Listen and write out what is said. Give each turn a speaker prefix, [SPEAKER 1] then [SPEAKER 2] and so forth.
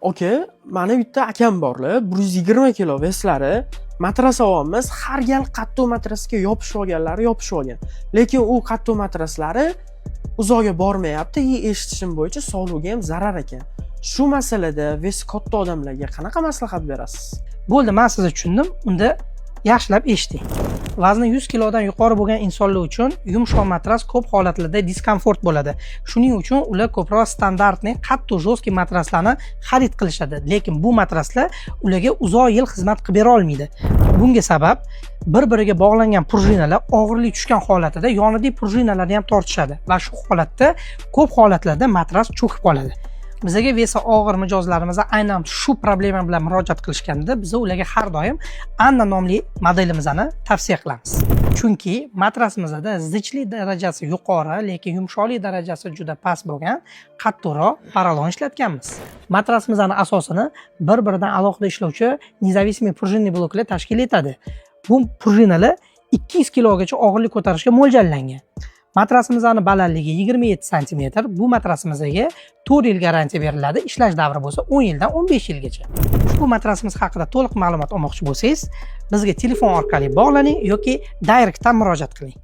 [SPEAKER 1] Aka, mani bitta akam borlar, 120 kilo вес lari, matras olyapmiz, har gal qattiq matrasga yopishib olganlari yopishib olgan. Lekin u qattiq matraslari uzoqga bormayapti и eshitishim bo'yicha sog'lig'iga ham zarar ekan. Shu masalada вес i katta odamlarga qanaqa maslahat berasiz?
[SPEAKER 2] Bo'ldi, man sizni tushundim. Unda yaxshilab eshiting. Vazni 100 kilodan yuqori bo'lgan insonlar uchun yumshoq matras ko'p holatlarda diskomfort bo'ladi. Shuning uchun ular ko'proq стандартный, qattiq, жесткий matraslarni xarid qilishadi. Lekin bu matraslar ularga uzoq yil xizmat qilib bera olmaydi. Bunga sabab bir-biriga bog'langan prujinalar og'irlik tushgan holatida yonidagi prujinalarni ham tortishadi va shu holatda ko'p holatlarda matras cho'kib qoladi. Bizaga вес i og'ir mijozlarimiz aynan shu problema bilan murojaat qilishganda, biz ularga har doim Anna nomli modelimizni tavsiya qilamiz. Chunki matrasimizda zichlik darajasi yuqori, lekin yumshoqlik darajasi juda past bo'lgan qattiqroq porolon ishlatganmiz. Matrasimizni asosini bir-biridan alohida ishlovchi независимый пружинный bloklar tashkil etadi. Bu prujinalar 200 kilogacha og'irlik ko'tarishga mo'ljallangan. Matrasimizni balandligi 27 santimetr. Bu matrasimizga 4 yil garantiya beriladi. Ishlash davri bo'lsa 10 yildan 15 yilgacha. Ushbu matrasimiz haqida to'liq ma'lumot olmoqchi bo'lsangiz, bizga telefon orqali bog'laning yoki direktdan murojaat qiling.